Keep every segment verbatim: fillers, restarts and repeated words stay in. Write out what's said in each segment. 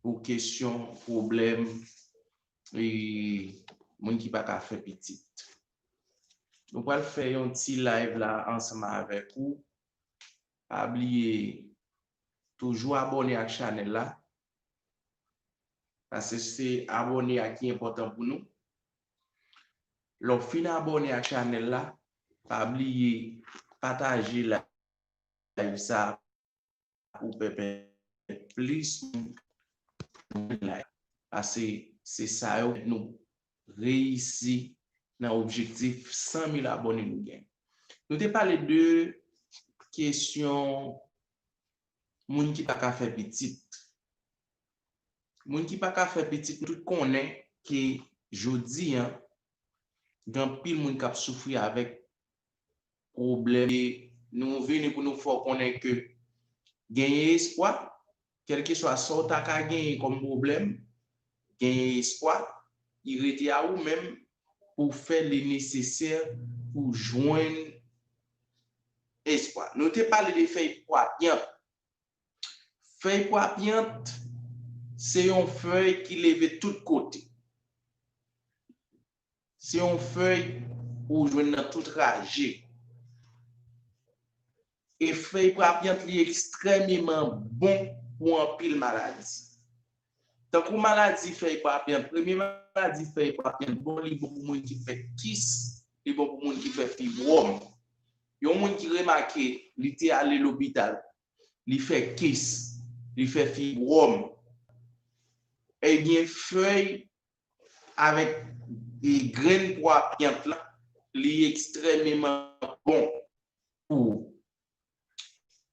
pou kesyon, pwoblèm, e moun ki pa ka fè pitit. Nou pral fè yon ti live la ansanm avèk ou. Pa bliye toujou abòne ak chanèl la, paske se abòne a ki enpòtan pou nou. Lè w fin abòne ak chanèl la, pa bliye pataje live sa pou pèmèt plis moun jwenn live. Paske se sa yo nou reyisi nan objektif san mil abòne nou gen. Nou te pale de kesyon moun ki pa ka fè pitit. Moun ki pa ka fè pitit, nou tout konnen ke jodi a, gen anpil moun k ap soufri avèk pwoblèm. E nou vini pou nou fè w konnen ke genyen espwa, kèlkeswa sa w ta ka genyen kòm pwoblèm, genyen espwa, li rete a ou menm pou fè li nesesè pou jwenn espwa. Nou te pale de fèy pwa pyant. Fèy pwa pyant, se yon fèy ki leve tout kote. Se yon fèy ou jwenn nan tout raje. E fèy pwa pyant li ekstrèmeman bon pou anpil maladi. Tankou maladi fèy pwa pyant, premye maladi fèy pwa pyant bon, li bon pou moun ki fè kis, li bon pou moun ki fè fibwòm. Yon moun ki remake li te ale lopital, li fè kis, li fè fibwòm, ebyen, fèy avèk e grenn pwa pyant lan, li ekstrèmeman bon pou ou.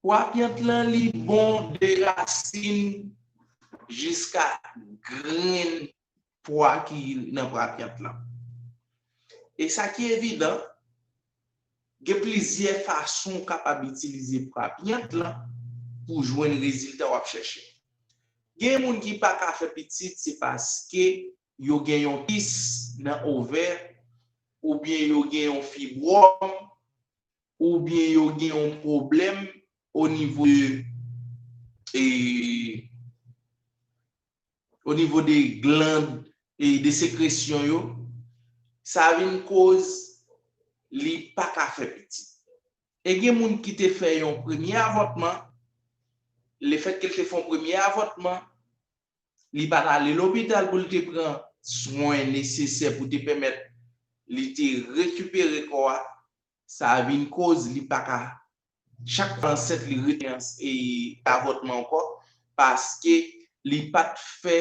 Pwa pyant lan, li bon de rasin jiska grenn pwa ki nan pwa pyant lan. E sa ki evidan, gen plizyè fason w kapab itilize pwa pyant lan pou jwenn rezilta w ap chèche. Gen moun ki pa ka fè pitit, se paske yo gen yon kis nan ovè, oubyen yo gen yon fibwòm, oubyen yo gen yon pwoblèm o nivo de, e, o nivo de glann e de sekresyon yo, sa vin koz li pa ka fè pitit. E gen moun ki te fè yon premye avòtman, lefètke l te fè yon premye avòtman, li pa t ale lopital pou l te pran swen nesesè pou te pèmèt li te rekipere kò a, sa vin koz li pa ka, chak fwa ansent li rete ans-, e, avòtman ankò, paske li pa t fè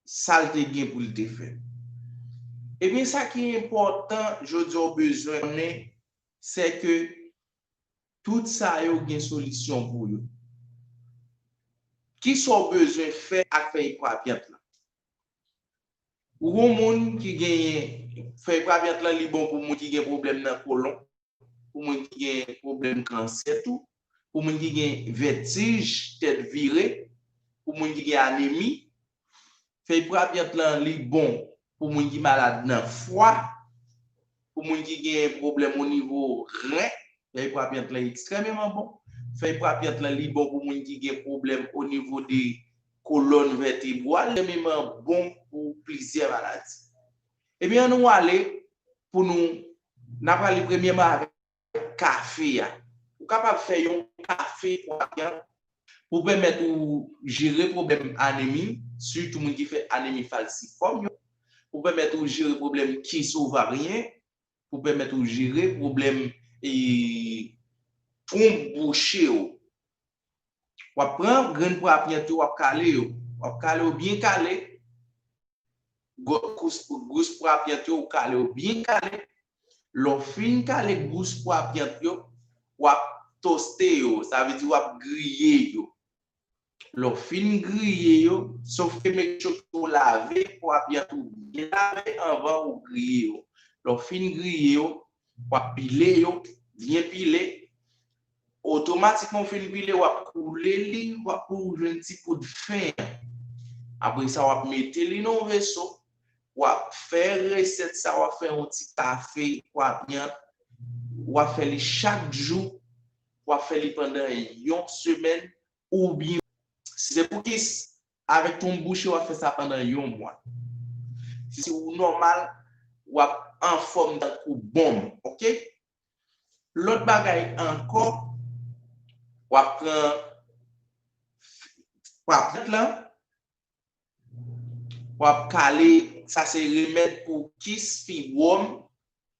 sa l te gen pou l te fè. Ebyen, sa ki enpòtan, jodi a w bezwen konnen, se ke tout sa yo gen solisyon pou yo. Kisa w bezwen fè ak fèy pwa pyant lan? Ou gon moun ki genyen, fèy pwa pyant lan, li bon pou moun ki gen pwoblèm nan kolon, pou moun ki gen pwoblèm kansè tou, pou moun ki gen vètij, tèt vire, pou moun ki gen anemi. Fèy pwa pyant lan, li bon pou moun ki malad nan fwa, pou moun ki gen pwoblèm o nivo ren, fèy pwa pyant lan ekstrèmeman bon. Fèy pwa pyant lan, li bon pou moun ki gen pwoblèm o nivo de kolòn vètebral, ekstrèmeman bon pou plizyè maladi. Ebyen, ann nou ale pou nou, n ap ale premyèman avèk kafe a. Ou kapab fè yon kafe pwa pyant pou pèmèt ou jere pwoblèm anemi, sitou moun ki fè anemi falsifòm yo, pou pèmèt ou jere pwoblèm kis ovaryen, pou pèmèt ou jere pwoblèm, e, twonp bouche w. W ap pran grenn pwa pyant yo, w ap kale yo. W ap kale yo byen kale. Gwo-, kous-, gous pwa pyant yo, ou kale yo byen kale. Lè w fin kale gous pwa pyant yo, w ap toste yo, sa vle di w ap griye yo. Lè w fin griye yo, sofke make sure ke w lave pwa pyant ou byen lave anvan ou griye yo. Lè w fin griye yo, w ap pile yo, byen pile. Otomatikman, w fin pile, w ap koule li, w ap pou w jwenn ti poud fen an. Apre sa, w ap mete li nan yon veso, w ap fè resèt sa, w ap fè yon ti kafe pwa pyant, w ap fè li chak jou, w ap fè li pandan yon semèn, oubyen, si se pou kis, avèk tonm bouche, w ap fè sa pandan yon mwa. Si ou nòmal, w ap anfòm tankou bonm, oke? Lòt bagay ankò, w ap pran, w ap pran lan, w ap kale, sa se remèd pou kis, fibwòm,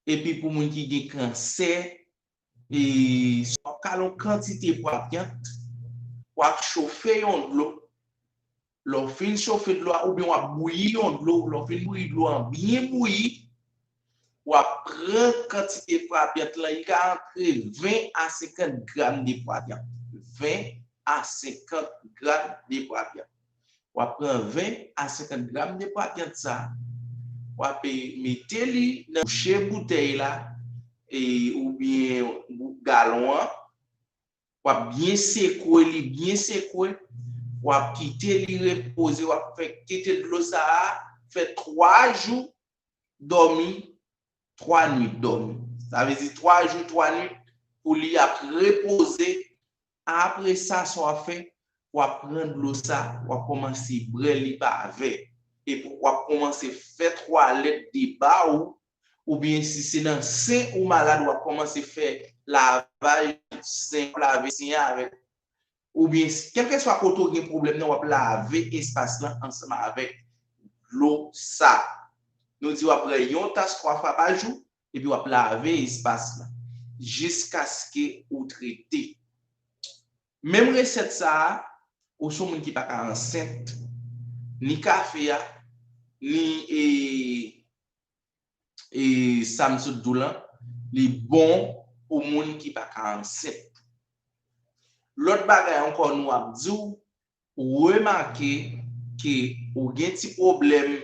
epi pou moun ki gen kansè, e w ap kale yon kantite pwa pyant, w ap chofe yon dlo, lè w fin chofe dlo a, oubyen w ap bouyi yon dlo, lè w fin bouyi dlo a, byen bouyi, w ap pran kantite pwa pyant lan, li ka antre ven a senkant gram de pwa pyant. Ven a senkant gram de pwa pyant. W ap pran ven a senkant gram de pwa pyant sa, w ap mete li nan bouche boutèy la, e, oubyen galon an, w ap byen sekwe li, byen sekwe, w ap kite li repoze, w ap fè kite dlo sa a fè twa jou dòmi, twa nwit dòmi. Sa vle di twa jou, twa nwit pou li ap repoze. Apre sa, sa w ap fè, w ap pran dlo sa, w ap kòmanse bwè li pa vè. Epi w ap kòmanse fè twalèt de ba ou, oubyen si se nan sen ou malad, w ap kòmanse fè lavaj sen, w ap lave sen an avèk, oubyen kèlkeswa kote w gen pwoblèm nan, w ap lave espas lan ansanm avèk dlo sa. Nou di w ap pran yon tas twa fwa pa jou, epi w ap lave espas lan jiskaske ou trete. Menm resèt sa a, ou se yon moun ki pa ka ansent, ni kafe a, ni, e, e, sa m sot di w lan, li bon pou moun ki pa ka ansent. Lòt bagay ankò nou ap di w, ou remake ke ou gen ti pwoblèm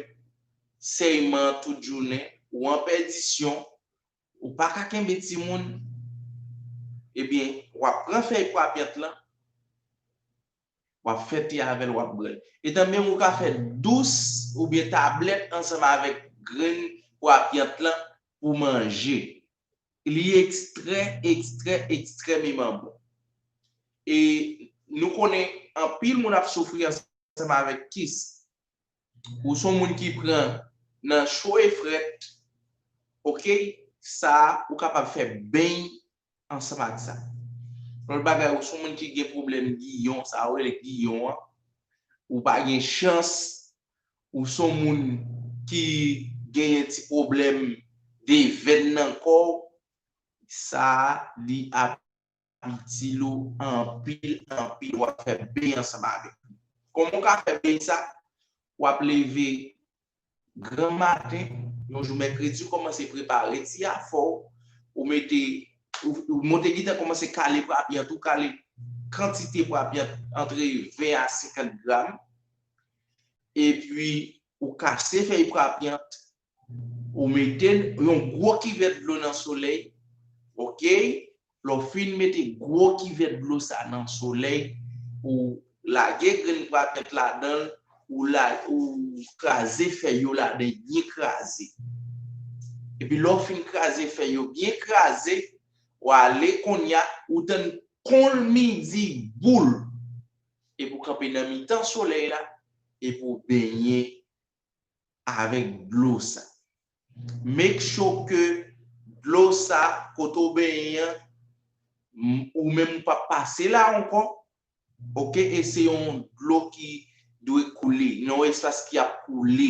sèyman tout jounen, ou an pèdisyon, ou pa ka kenbe timoun, ebyen, w ap pran fèy pwa pyant lan, w ap fè te avè l, w ap bwè l. E tanmenm ou ka fè dous oubyen tablèt ansanm avèk grenn pwa pyant lan pou manje. Li ekstrè, ekstrè, ekstrèmeman bon. E nou konnen anpil moun ap soufri ansanm avèk kis. Ou se yon moun ki pran nan cho e frèt, oke? Sa a, ou kapab fè beny ansanm ak sa. Lòt bagay, ou se yon moun ki gen pwoblèm giyon, sa yo rele giyon an, ou pa gen chans, ou se yon moun ki genyen ti pwoblèm de venn nan kò w, sa a, li ap itil ou anpil, anpil, w ap fè beny ansanm avèk li. Kòman w ka fè beny sa? W ap leve granmaten, yon jou mèkredi, ou kòmanse prepare ti afè w, ou mete, ou, ou monte gitan, kòmanse kale pwa pyant ou, kale kantite pwa pyant antre ven a senkant gram, epi ou kase fèy pwa pyant, ou mete yon gwo kivè dlo nan solèy, oke? Lè w fin mete gwo kivè dlo sa nan solèy, ou lage grenn pwa pyant ladan l, ou la, ou kraze fèy yo ladan l, byen kraze. Epi lè w fin kraze fèy yo byen kraze, w ale kounye a, ou tann kon l midi boul. Epi w kanpe nan mitan solèy la, epi w benyen avèk dlo sa. Make sure ke dlo sa, kote w benyen an, m-, ou menm ou p ap pase la ankò, oke? E se yon dlo ki dwe koule, nan yon espas ki ap koule.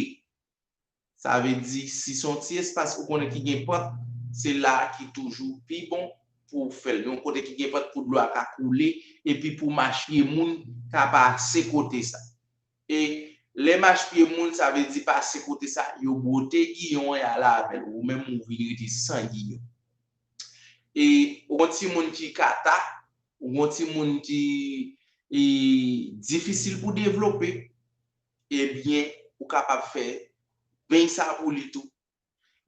Sa vle di, si se yon ti espas ou konnen ki gen pant, se la a ki toujou pi bon pou w fè l. Yon kote ki gen pant pou dlo a ka koule, epi pou mach pye moun ka pase kote sa. E lè mach pye moun, sa vle di pase kote sa, yo bwote giyon an, y ale avè l. Ou menm, ou vin rete san giyon. E ou yon timoun ki kata, ou yon timoun ki, e, difisil pou devlope, ebyen, ou kapab fè beny sa pou li tou.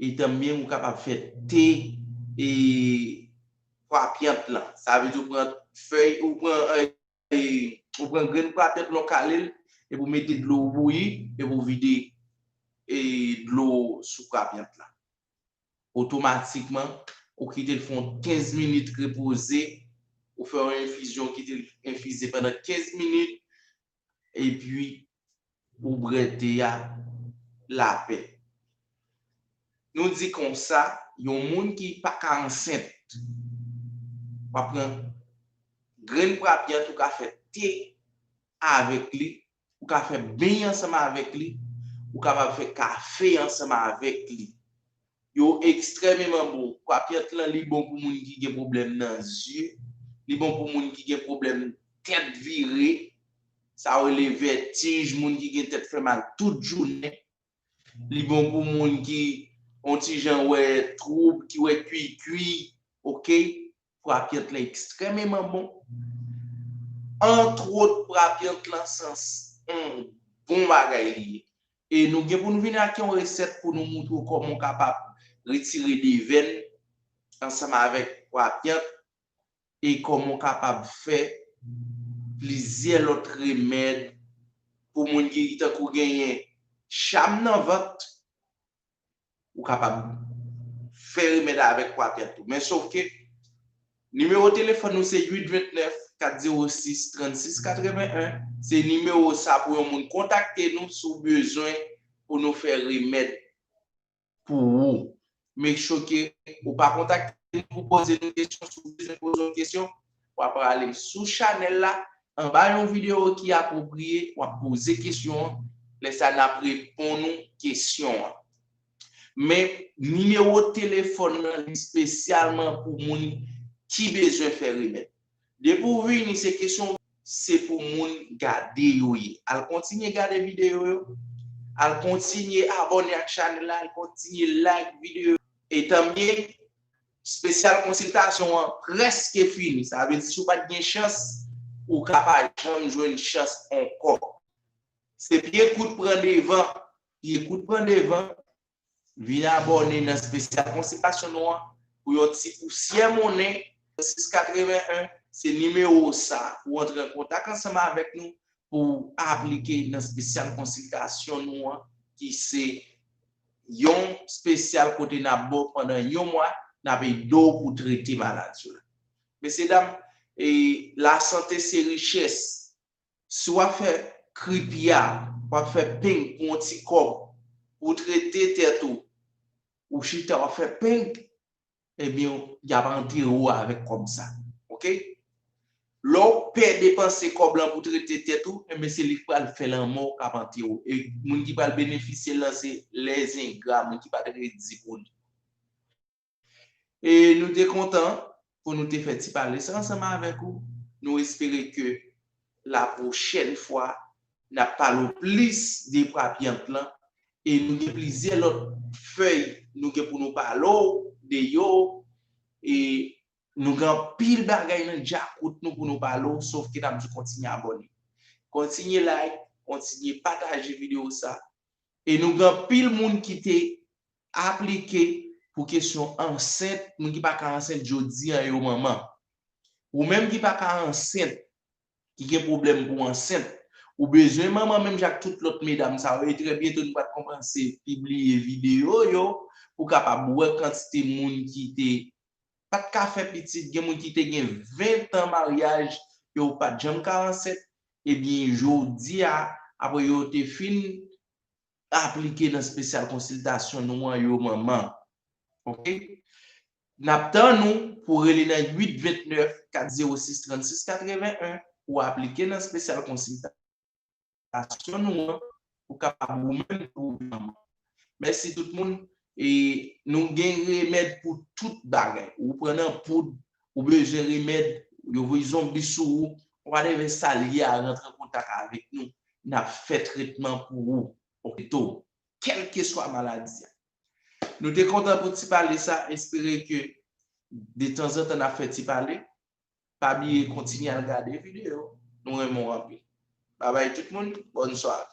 E tanbyen, ou kapab fè te, e, pwa pyant lan. Sa vle di ou pran fèy, ou pran, e, ou pran grenn pwa pyant lan, w kale l, epi w mete dlo w bouyi, epi w vide, e, dlo sou pwa pyant lan. Otomatikman, ou kite l fè yon kenz minit repoze, ou fè yon enfizyon, kite l enfize pandan kenz minit, epi poubrète a, lapè. Nou di konsa, yon moun ki pa ka ansent, w ap pran grenn prapyant, ou ka fè te avèk li, ou ka fè beny ansanm avèk li, ou kapab fè kafe ansanm avèk li. Yo ekstrèmeman bon. Prapyant lan, li bon pou moun ki gen pwoblèm nan zye, li bon pou moun ki gen pwoblèm tèt vire, sa yo rele vètij, moun ki gen tèt fè mal tout jounen. Li bon pou moun ki on ti jan wè twoub, ki wè kwikwi, oke? Prapyant lan ekstrèmeman bon. Antwot, prapyant lan se on bon bagay li ye. E nou gen pou nou vin ak yon resèt pou nou moutre w kòman w kapab retire devèn ansanm avèk prapyant e kòman w kapab fè plizyè lòt remèd pou moun ki tankou genyen cham nan vant, ou kapab fè remèd avèk prapyant tou. Men sof ke nimewo telefòn nou se uit vennèf, kat zewo sis, trannsis katrevenn. Se nimewo sa pou yon moun kontakte nou si w bezwen pou nou fè remèd pou ou. Make sure ke ou pa kontakte nou pou poze nou kesyon. Si w bezwen poze yon kesyon, w ap ale sou chanèl la, anba yon videyo ki apwopriye, w ap poze kesyon an. Lè sa a, n ap reponn ou kesyon an. Men nimewo telefòn nan, li espesyalman pou moun ki bezwen fè remèd. Depi w vini, se kesyon, se pou moun gade yo ye. Al kontinye gade videyo yo. Al kontinye abòne ak chanèl la. Al kontinye like videyo yo. E tanbyen, espesyal konsiltasyon an prèske fini. Sa vle di, si w pa t gen chans, ou ka pa janm jwenn chans ankò. Se pye kout pran devan. Pye kout pran devan. Vin abòne nan espesyal konsiltasyon nou an pou yon ti pousyè monnen. Sis katrevenn, se nimewo sa pou w antre an kontak ansanm avèk nou pou w aplike nan espesyal konsiltasyon nou an, ki se yon espesyal kote n ap ba w pandan yon mwa, n ap ede w pou w trete maladi w la. Mesyedam, e, lasante se richès. Si w ap fè kripya, w ap fè peng pou yon ti kòb, pou w trete tèt ou, ou chita w ap fè peng, ebyen, y ap antere w avèk kòb sa. Oke? Lè w pè depanse kòb lan pou trete tèt ou, ebyen, se li k pral fè lanmò k ap antere w. E moun ki pral benefisye l lan, se lèzengra, moun ki pa t redi pou li. E nou te kontan pou nou te fè ti pale sa ansanm avèk ou. Nou espere ke la pwochèn fwa, n ap pale w plis de prapyant lan. E nou gen plizyè lòt fèy nou gen pou nou pale w de yo. E nou gen anpil bagay nan djakout nou pou nou pale w, sof ke n ap di w kontinye abòne. Kontinye like, kontinye pataje videyo sa. E nou gen anpil moun ki te aplike pou kesyon ansent, moun ki pa ka ansent jodi a yo manman. Ou menm ki pa ka ansent, ki gen pwoblèm pou ansent, ou bezwen manman menm jan ak tout lòt medam sa yo. E trè byento nou pral kòmanse pibliye videyo yo pou kapab wè kantite moun ki te pa t ka fè pitit, gen moun ki te gen ven tan maryaj, yo pa t janm ka ansent, ebyen, jodi a, apre yo te fin aplike nan espesyal konsiltasyon nou an, yo manman. Oke? N ap tann ou pou w rele nan uit vennèf, kat zewo sis, trannsis katrevenn, pou w aplike nan espesyal konsiltasyon nou an, ou kapab ou menm tou manman. Mèsi tout moun. E nou gen remèd pou tout bagay. Ou pran nan poud, ou bezwen remèd, yo voye zonbi sou ou, whatever sa l ye a, rantre an kontak avèk nou. N ap fè tretman pou ou, oke, tou, kèlkeswa maladi a. Nou te kontan pou ti pale sa, espere ke detanzantan n ap fè ti pale. Pa bliye kontinye al gade videyo. Nou renmen w anpil. Babay tout moun, bòn sware.